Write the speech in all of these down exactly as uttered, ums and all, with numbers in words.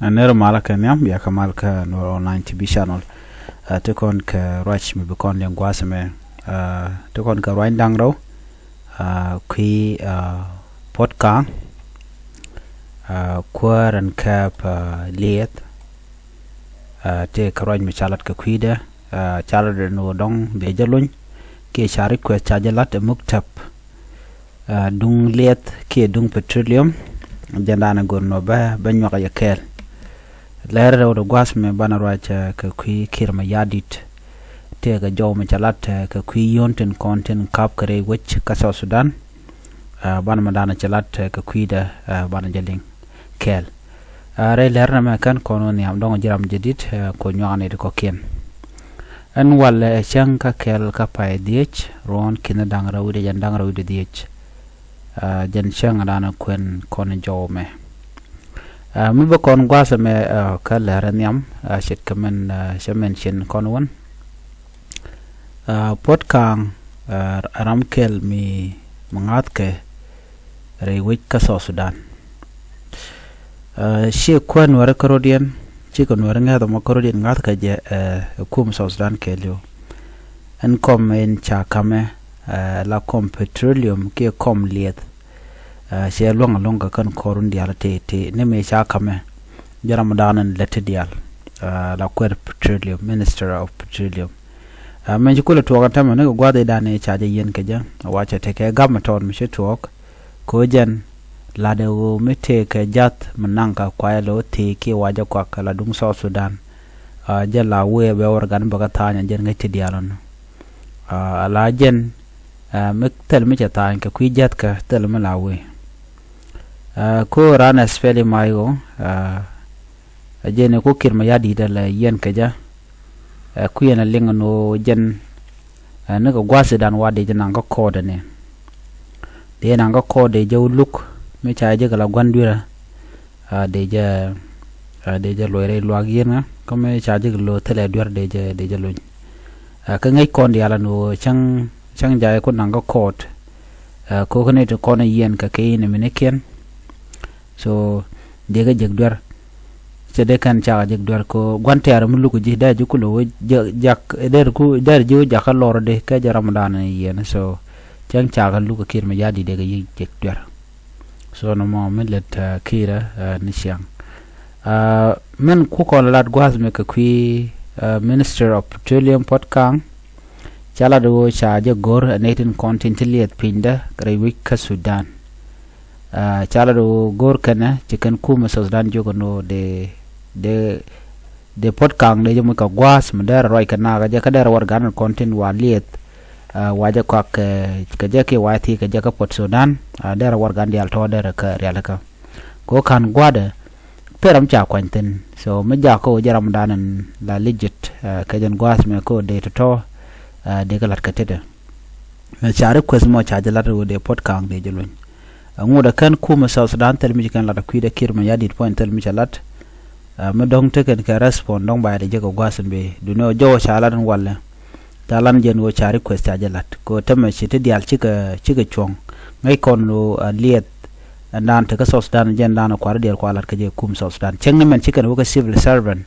Ɛ nɛr malä kɛ nhiam bia kɛ mal kä Nuɛr Online T V channel. Ɛ, ti kɔn kɛ ruac mi bi kɔn liŋ gua̱a̱th ɛmɛ. Ɛ, ti kɔn kɛ ruac da̱ŋ rɛw. Ɛ, kui̱, ɛ, Puɔt Kaŋ. Ɛ, kuäär ɛn kɛɛp, ɛ, liɛth. Ɛ, tëë kɛ ruac mi ca lat kɛ kui̱dɛ. Ɛ, ca lat ɛn ɣöö dɔ̱ŋ dhil jɛ lony kiɛ ca request ca jɛ lat ɛ muktab. Ɛ, duŋ liɛth kiɛ duŋ petroleum. Jɛn da̱a̱n ɛ go̱r nɔ bä bä nyuak yɛ kɛɛl. Lɛr rɛw de gua̱a̱th mɛ banɛ ruac, ɛ, kɛ kui̱ Kiir Mayardit. Tëë kɛ jɔw mi ca lat, ɛ, kɛ kui̱ yio̱n tin kɔn tin kap kɛ rɛy wec kä South Sudan. Ɛ, banɛ mɛ da̱a̱n ɛ ca lat, ɛ, kɛ kui̱dɛ, ɛ, banɛ jɛ liŋ kɛɛl. Ɛ, rɛy lɛr nɛmɛ kɛn kɔn wä nhiam dɔ̱ŋ ji̱ ram jɛ di̱t, ɛ, kɔ nyuak ni ti kɔ̱kiɛn. Ɛn walɛ ɛ cäŋ kä kɛl kä pay dhiec ruɔ̱ɔ̱n ki̱n da̱ŋ rɛw wi̱cdɛ jɛn da̱ŋ rɛw wi̱cdɛ dhiec. Ɛ, jɛn cäŋ da̱a̱n ɛ kuɛn kɔn jɔw mɛ. Ɛ, mi bä kɔn gua̱a̱th ɛmɛ, ɛ, kä lɛr ɛ nhiam, ɛ, ce̱tkɛ mɛn, ɛ, cä mɛn cin kɔn wän. Ɛ, Puɔt Kaŋ, ɛ, ram kɛl mi, mi ŋa̱thkɛ rɛy wec kä South Sudan. Ɛ, ciɛ kuäär Nuäärä kärɔ̱diɛn, cikɛ Nuäärä ŋäth ɛmɔ kärɔ̱diɛn ŋa̱thkɛ jɛ, ɛ, ɛ kum South Sudan kɛɛliw. Ɛn kɔm ɛn ca ka̱mɛ, ɛ, la kɔm petroleum kiɛ kɔm liɛth. Ɛ, cɛ luäŋ luäŋ kɛ kɛn kɔr wun diaal tëë tëë ni mëë ca ka̱mɛ. Jɛ ram da̱a̱n ɛn lät ti diaal. Ɛ, la kuäär petroleum, Minister of Petroleum. Ɛ, mɛn ci kulɛ tuɔɔk ɛn tämɛ ni kɛ gua̱a̱th i̱ da̱a̱n i̱ ca jɛ yiɛn kɛ jɛ. Wa cɛ tekɛ gam mi tɔɔt mi ci tuɔɔk. Kɛ ɣöö jɛn latdɛ ɣöö mi tëëkɛ ja̱th mi naŋ kɛ kuayɛ lɛ wä tëëk kiɛ wa jɛ kuak kɛ la duŋ South Sudan. Ɛ, jɛ la wëë bɛ wär gan bɛ kɛ tha̱a̱ny ɛ jɛn ŋäc ti diaal ɔnɔ. Ɛ, ala jɛn, ɛ, mi thil mi cɛ tha̱a̱ny kɛ kui̱ ja̱thkä thil mi la wëë. Ɛ, kɛ ɣöö raan ɛ SPLM-IO, ɛ, ɛ jɛn ɛ ku Kiir Mayardit ɛ lɛ yiɛn kɛ jɛ. Ɛ, kui̱ ɛn ɛ liŋ ɛn ɣöö jɛn, ɛ, ni kɛ gua̱a̱th i̱ da̱a̱n wa dee jɛ naŋ kä kɔɔt ɛn ɛ. Dee naŋ kä kɔɔt dee jɛ wä luk mi ca jɛ kɛ la gua̱n dui̱rä. Ɛ, dee jɛ, ɛ, dee jɛ luɔc rɛy luaak yieen ŋa kä mi ca jɛ kɛ lo̱o̱ thilɛ duer dee jɛ, dee jɛ luny. Ɛ, kä ŋäc kɔn diaal ɛn ɣöö cäŋ, cäŋ jay ku naŋ kä kɔɔt. Ɛ, ko̱k ni ti kɔn ɛ yiɛn kɛ kɛ in ɛ minikiɛn. So dee kɛ jek duer. Cɛ dee kɛn cakɛ jek duer kɛ gua̱n tɛɛr mi luk ji̱ dee ji̱ kulɛ wä jak, dee ku dee ji̱ wä jakä lɔr dee kɛ jɛ ram dan yiɛn. So cäŋ cakɛ luk kɛ Kiir Mayardit dee kɛ yi̱ jek duer. So nɔmɔ mi lät, ɛ, Kiir, ɛ, ni ciaŋ. Ɛ, min ku kɔn lat gua̱a̱th mi kɛ kui̱, ɛ, Minister of Petroleum Puɔt Kaŋ. Ca lat ɣöö ca jɛ go̱r ɛ nɛy tin kɔn tin ti liɛth pinydä rɛy wec kä Sudan. Ɛ, ca lat ɣöö go̱r kɛnɛ ci kɛn kumɛ South Sudan jiök ɛn ɣöö dee, dee, dee Puɔt Kaŋ dee jɛ moc kɛ gua̱a̱th mi dɛr ruac kɛ nakä jɛ kä dɛr warɛgakni kɔn tin wa liɛth. Ɛ, wa jɛ kɔak kɛ, kɛ jɛ kiɛ wa thiec kɛ jɛ kä Puɔt Sudan. Ɛ, dɛr warɛgakni diaal tɔ̱ dɛr kä rialikä. Kɛ ɣöö ka̱n gua̱dɛ pɛr ram ca kuany thi̱n. So mi jakä ɣöö jɛ ram dan ɛn la legit, ɛ, kɛ jɛn gua̱a̱th mɛ kɛ ɣöö dee tɔ̱tɔ̱, ɛ, dee kɛ la̱t kɛ tetdɛ. Ɛ, ca request mɔ ca jɛ lat ɣöö dee Puɔt Kaŋ dee jɛ luny. Ɛ, ŋot ɛ kɛn kumɛ South Sudan thil mi ci kɛn lat ɛ kui̱dɛ Kiir Mayardit puɔ̱ny thil mi cɛ lat. Ɛ, mi dɔ̱ŋ tekɛn kɛ respond dɔ̱ŋ ba yɛ dee jɛ kɛ gua̱a̱th in bi duundɛ ɣöö jɔwä ca lat in walɛ. Ca lan jɛn ɣöö ca request ca jɛ la̱t kɛ ɣöö tämɛ ci ti diaal cikɛ, cikɛ cuɔ̱ŋ. Ŋäc kɔn ɣöö, ɛ, liɛth ɛn dan te kä South Sudan jɛn dan kua̱r diaal kua la̱t kä jɛ kum South Sudan. Cäŋ ni mɛn cikɛn wä kä civil servant,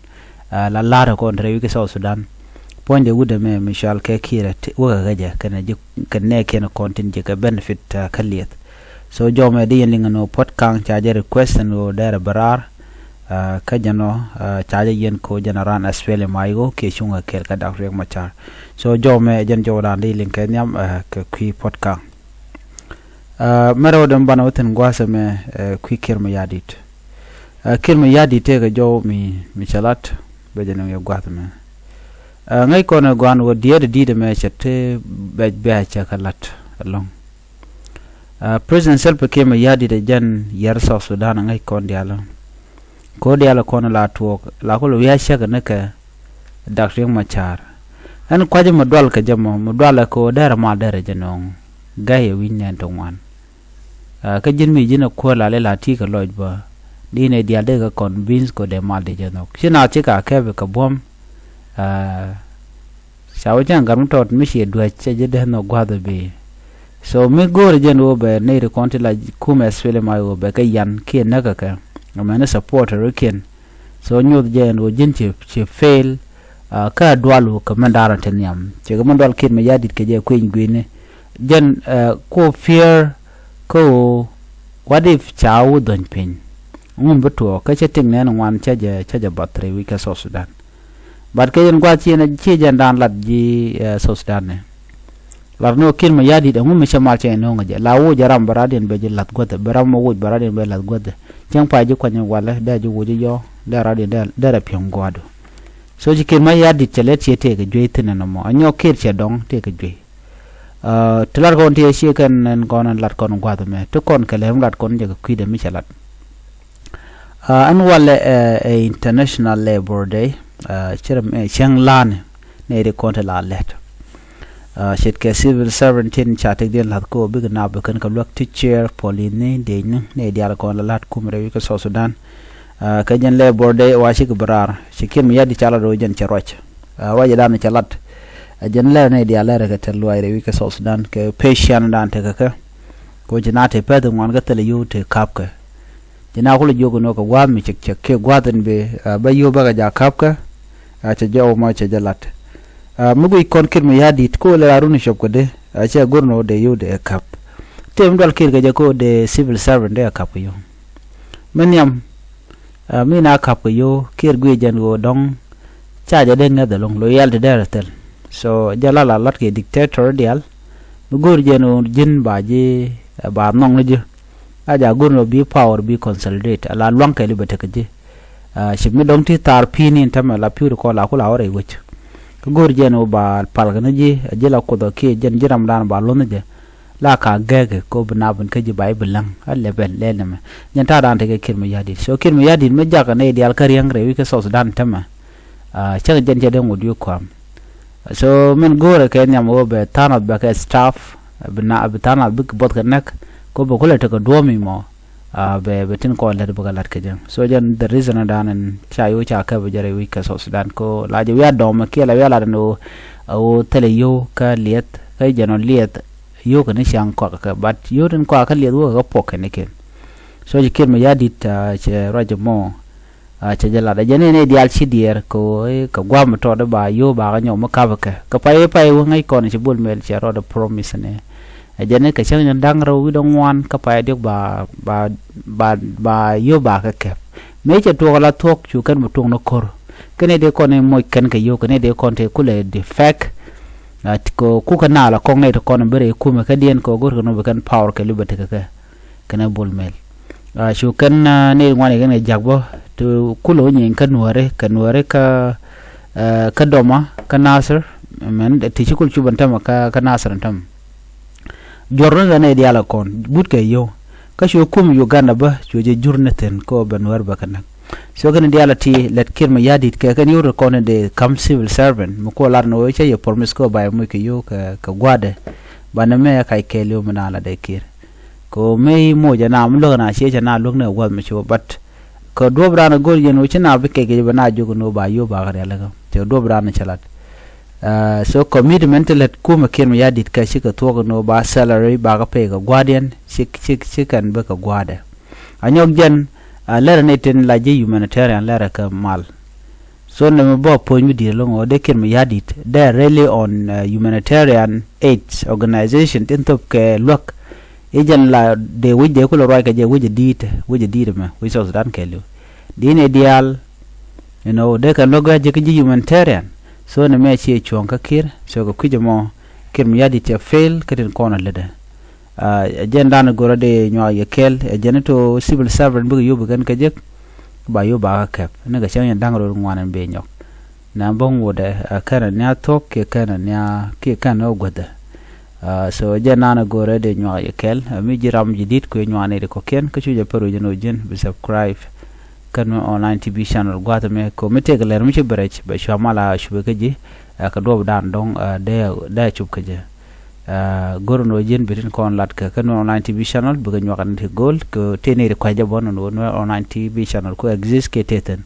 ɛ, la la̱r kɔn te rɛy wi̱c kä South Sudan. Puɔ̱nydɛ wut ɛmɛ mi cɔal kɛ Kiir ɛ ti wä kɛ kä jɛ kɛnɛ ji̱ kɛ nɛɛkiɛn kɔn tin ji̱ kɛ benefit, ɛ, kä liɛth. So jɔmɛ di yɛn liŋ ɛn ɣöö Puɔt Kaŋ ca jɛ request ɛn ɣöö dɛrɛ bɛ raar. Ɛ, kä jɛn ɔ, ɛ, ca jɛ yɛn ko jɛn a ran SPLM-IO kiɛ cuŋ ɛ kɛɛl kä Dak Riek Machar. So jɔmɛ jɛn jɔwdan di liŋ kɛ nhiam, ɛ, kɛ kui̱ Puɔt Kaŋ. Ɛ, mɛ rɛw dɛm banɛ wä thi̱n gua̱a̱th ɛmɛ, ɛ, kui̱ Kiir Mayardit. Ɛ, Kiir Mayardit tëëkɛ jɔw mi, mi cɛ lat bɛ jɛ nöŋ yɛ gua̱a̱th ɛmɛ. Ɛ, ŋäc kɔn ɛ gɔaan wä diɛɛt ɛ di̱t ɛmɛ cɛ ti bɛc bɛ̈ɛ̈c cɛ kɛ lat ɛlɔ̱ŋ. Ɛ, President Salva Kiir Mayardit ɛ jɛn yɛr South Sudan ɛ ŋäc kɔn diaal. Ko diaal kɔn la tuɔɔk la kul wi̱i̱ a cäk ni kɛ Dak Riek Machar. Ɛn kuacä mi dual kɛ jɛ mɔ, mi dual kɛ ɣöö derɛ mal derɛ jɛ nɔŋ. Gɛy ɛ wi̱c nɛn ti ŋuan. Ɛ, kä ji̱n mi ji̱n ɛ kuäär la lɛ la ti kɛ lɔc bä. Di nɛ diaal dee kɛ convince kɛ ɣöö dee mal dee jɛ nhɔk. Ci naath ci ka kɛp kɛ buɔ̱m. Ɛ, Ca wä cäŋ gat mi tɔt mi ciɛ duäc cɛ ji̱ dee nhɔk gua̱th ɛ bi. So mi go̱o̱rɛ jɛn ɣöö bɛ nɛy ti kɔn ti la kumɛ SPLM-IO bɛ kɛ yan kiɛ näk kɛ kɛ. Ɛmɛni supporter kiɛn. So nyoth jɛ ɛn ɣöö ji̱n ci, ci fail, ah, kä a dual wä kɛ mɛn da̱a̱n ti nhiam. Cɛ kɛ mɛn dual Kiir Mayardit kɛ jɛ kui̱ny gui̱ni. Jɛn, ah, ko fear kä ɣöö what if ca wä dhony piny? Ŋum bi tuɔɔk kä cɛ tiŋ nɛn ŋuan cä jɛ, cä jɛ bath rɛy wi̱c kä South Sudan. But kɛ jɛn gua̱th ci, ci jɛn da̱a̱n lat ji̱, eh, South Sudan ni. Lat ni ɣöö Kiir Mayardit ɛŋu mi cɛ mal cɛ ɛn ɣöö ŋä jɛ. La woc jɛ ram bɛ radiɛn bɛ ji̱ la̱th guäthɛ. Bɛ ram mɔ woc bɛ radiɛn bɛ la̱th guäthɛ. Cäŋ pay ji̱ kuany walɛ dee ji̱ woc ji̱ yɔ. Dee radiɛn dee, dee rɛ piɛŋ gua̱a̱du. So ci Kiir Mayardit cɛ lɛ tiee tëëkɛ juey thi̱n ɛn ɛmɔ. A nyɔk Kiir cɛ dɔŋ tëëkɛ juey. Ah, ti lat kɔn ti cie kɛn ɛn kɔn ɛn lat kɔn gua̱th ɛmɛ. Ti kɔn kɛ lɛm lat kɔn jɛ kɛ kui̱dɛ mi cɛ lat. Ah, ɛn walɛ, eh, eh, International Labour Day, ah, cɛ rɛ, eh, cäŋ la̱a̱ni nɛy ti kɔn ti la lɛt. Ah, ce̱tkɛ civil servant tin ca tëkdiɛn la̱th kɛ ɣöö bikɛ nap bi kɛn kɛ luäk, teacher, policeni, dëëcni, nɛy diaal kɔn la la̱t kum rɛy wi̱c kä South Sudan. Ah, kɛ jɛn Labour Day wa cikɛ bi raar, ci Kiir Mayardit ca lat ɣöö jɛn cɛ ruac. Ah, ruacdan cɛ lat. Ah, jɛn lɛr nɛy diaal lɛr kɛ tɛ̈th luaac rɛy wi̱c kä South Sudan kɛ pecian dan tekɛ kɛ. Kɛ ɣöö ci na te pɛth ŋuan kä thilɛ yio̱w te ka̱pkɛ. Ci na kulɛ jiök ɛn ɣöö kɛ gua̱a̱th mi cɛk cɛk kiɛ gua̱a̱th in bi, ah, bä yio̱w bä kɛ ja̱ ka̱pkɛ. Ah, cɛ jɛ ɣöö mɔ cɛ jɛ lat. Ah, mi guic kɔn Kiir Mayardit kä ɣöö lɛ la run cop kɛ dee, ah, cɛ go̱r ɛn ɣöö dee yio̱w dee ka̱p. Tëë mi dual Kiir kɛ jɛ kä ɣöö dee civil servant dee ka̱p kɛ yio̱w. Mi nhiam, ah, mi na ka̱p kɛ yio̱w, Kiir guic jɛn ɣöö dɔ̱ŋ ca jɛ dee ŋäth ɛlɔ̱ŋ, loyalty dee rɛ thil. So jɛ la la lat kɛ dictator diaal. Mi go̱o̱r jɛn ɣöö ji̱n ba ji̱, eh, ba nhɔŋ ni ji̱. A ja go̱o̱r ni ɣöö bi power bi consolidate, a la luaŋ kɛɛli bɛ tekɛ ji̱. Ah, ci mi dɔ̱ŋ ti thaar pi̱i̱ni in tämɛ la pi̱i̱r kɔn la ku la wä rɛy wec. Kä go̱o̱r jɛn ɣöö ba pal kɛ ni ji̱, a ji̱ la Kuoth ɔ kiɛ jɛn ji̱ ramdan ba luɔ̱nh ni jɛ. La ka gɛɛkɛ ko bi nap in kä ji̱ ba i̱ bi läŋ a lɛpɛl lɛl nɛmɛ. Jɛn ta̱a̱ da̱a̱n tekɛ Kiir Mayardit. So Kiir Mayardit mi jakä nɛy diaal kä riäŋ rɛy wi̱c kä South Sudan tämɛ. Ah, cäŋ jɛn cɛ dee ŋot wi̱i̱ kua̱a̱m. So min go̱o̱rɛ kɛ nhiam ɣöö bɛ tha̱a̱ŋ nath bɛ kɛ staff, bi na, bi tha̱a̱ŋ nath bikɛ buɔth kɛ näk, ko bɛ kulɛ tekɛ duɔ̱ɔ̱m i̱ mɔ. Ah, bɛ, bɛ tin kɔn lät bikɛ la̱t kɛ jɛ. So jɛn the reason dan in ca yo̱o̱ ca kɛpɛ jɛ rɛy wi̱c kä South Sudan ko la jɛ wi̱i̱ a dɔmɛ kiɛ la wi̱i̱ a lat in ɣöö, ɣöö thilɛ yio̱w kä liɛth, kä jɛn ɔ liɛth, yio̱w kɛ ni ciaŋ kɔak kɛ, but yio̱w tin kɔak kä liɛth wä kɛ kɛ puɔk kɛn ikiɛn. So ci Kiir Mayardit, ah, cɛ ruac mɔ, ah, cɛ jɛ lat. Ɛ jɛn ni nɛy diaal ci diɛɛr kɛ ɣöö, eh, kɛ gua̱a̱m mi tɔɔt i̱ ba yio̱w ba kɛ nyɔk mi ka̱pɛ kɛ. Kɛ pay, pay wä ŋäc kɔn ci Bol Mel cɛ rɔɔdɛ promise ni. Ɛ jɛn ni kɛ cäŋ ni da̱ŋ rɛw wi̱cdɛ ŋuan kä pay diɔ̱k ba, ba, ba, ba yio̱w ba kɛ kɛp. Mëë cɛ tuɔɔk ala thuɔ̱k cu kɛn bi tuɔɔk ni ko̱r. Kɛn i̱ dee kɔn i̱ moc kɛn kɛ yio̱w, kɛn i̱ dee kɔn tëë kulɛ di fɛk. Ah, ti kɛ kukɛ naal a kɔŋ nɛy ti kɔn bi rɛy kumɛ kädiɛn kɛ ɣöö go̱rkɛ ni bi kɛn power kɛ liberty kɛ kɛ. Kɛnɛ Bol Mel. Ah, cu kɛn, ah, nɛy ŋuan i̱ kɛn kɛ ja̱k bä ti kulɛ wä nyiŋ kä Nuääri, kä Nuääri kä, ah, kä Doma, kä Nasir, mɛn ti ci kul cupɛ ni tämɛ kä, kä Nasir ni tämɛ. Juɔr ni kɛ nɛy diaal ɛ kɔn, gutkɛ yio̱w. Kä cu kum Uganda bä, cu jɛ jur ni thi̱n kɛ ɣöö bɛ Nuäär bɛ kɛ näk. So kɛn diaal ɛ ti lät Kiir Mayardit kɛ kɛn yio̱w ti kɔn in dee ka̱m civil servant, mi kuɔ lar ni ɣöö cä yɛ promise kɛ ɣöö ba yɛ moc kɛ yio̱w kɛ, kɛ gua̱a̱dɛ. Banɛ mɛ kac kɛɛliw mi na la dee Kiir. Kɛ ɣöö mëë moc ɛ na mi luäk ɛ na ciec ɛ na luäk ni ɛ gua̱th mi ci wä, but kɛ duɔ̱ɔ̱p raan ɛ go̱r yɛn ɣöö ci na bi kɛc kɛ jɛ bɛ na jiök ɛn ɣöö ba yio̱w ba kɛ rialikä. Cɛ duɔ̱ɔ̱p raan ɛ cɛ lat. Ah, so commitment ti lät kumɛ Kiir Mayardit kɛ cikɛ thuɔ̱k ɛn ɣöö ba salary ba kɛ pay kɛ gua̱a̱diɛn, ci, ci, ci kɛn bikɛ gua̱a̱dɛ. A nyɔk jɛn, ah, lɛrɛ ni tin la ji̱ humanitarian lɛrɛ kɛ mal. So nɛmɛ bä puɔ̱ny mi di̱i̱t ɛlɔ̱ŋ ɣöö dee Kiir Mayardit dee rely on, ah, humanitarian aid organization tin thop kɛ luäk. I̱ jɛn la dee wec dee kulɛ ruac kɛ jɛ wec ɛ di̱i̱t, wec ɛ di̱i̱t ɛmɛ, wec South Sudan kɛɛliw. Di̱i̱t ni diaal, you know, dee kɛn luäk ɛ jek ji̱ humanitarian. So nɛmɛ ciɛ cuɔ̱ɔ̱ŋ kä Kiir, so kɛ kui̱c ɛmɔ, Kiir Mayardit cɛ fail kä tin kɔn ɛ lätdɛ. Ah, ɛ jɛn dan go̱rä dee nyuak yɛ kɛl, ɛ jɛn i̱ to civil servant bikɛ yop kɛn kɛ jek, ba yop ba kä kɛp. Ni kɛ cäŋ yɛn da̱ŋ rɛw ŋuan ɛn bee nyɔk. Nɛ bä ŋotdɛ, ɛ kɛnɛ nia thuɔ̱k kiɛ kɛnɛ nia kiɛ kɛnɛ ɔ guäthdɛ. Ah, so ɛ jɛn dan go̱rä dee nyuak yɛ kɛl, ɛ mi ji̱ ram ji̱ di̱t kuɛ nyuak ni ri kɔ̱kiɛn, kä cu jɛ pär wi̱c ɛn ɔ ji̱n, bi subscribe. Kä Nuer Online T V channel gua̱th ɛmɛ, kɛ ɣöö mi tëëkɛ lɛr mi ci bɛ rɛc, bɛ cua mal a cupɛ kä ji̱, ɛ kɛ duɔ̱ɔ̱p dan dɔ̱ŋ, ɛ dee, dee cup kä jɛ. Ah, go̱r ɛn ɣöö ji̱n bi tin kɔn lat kɛ kä Nuer Online T V channel, bikɛ nyuak ni ti go̱o̱l, kɛ tëë ni ti kua̱c jɛ bɔn ɛn ɣöö Nuer Online T V channel ku exist kɛ tëë thi̱n.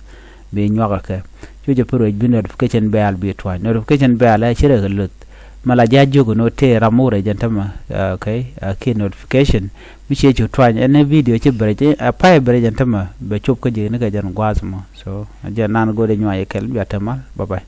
Bi nyuak kɛ. Cu jɛ pär wi̱c bi notification bell bi tuany. Notification bell ɛ ci rɛ kɛ luth. Mɛ la ji̱ a jiök ni ɣöö tëë ram wä rɛy jɛn tämɛ, okay, a kiɛ notification mi ciɛ cu tuany ɛn ɛ video ci bɛ rɛy, a pay bɛ rɛy jɛn tämɛ bɛ cop kä ji̱ ni kɛ jɛn gua̱a̱th mɔ. So a jɛn nan go̱o̱rɛ nyuac kɛl, bia te mal. Bye bye.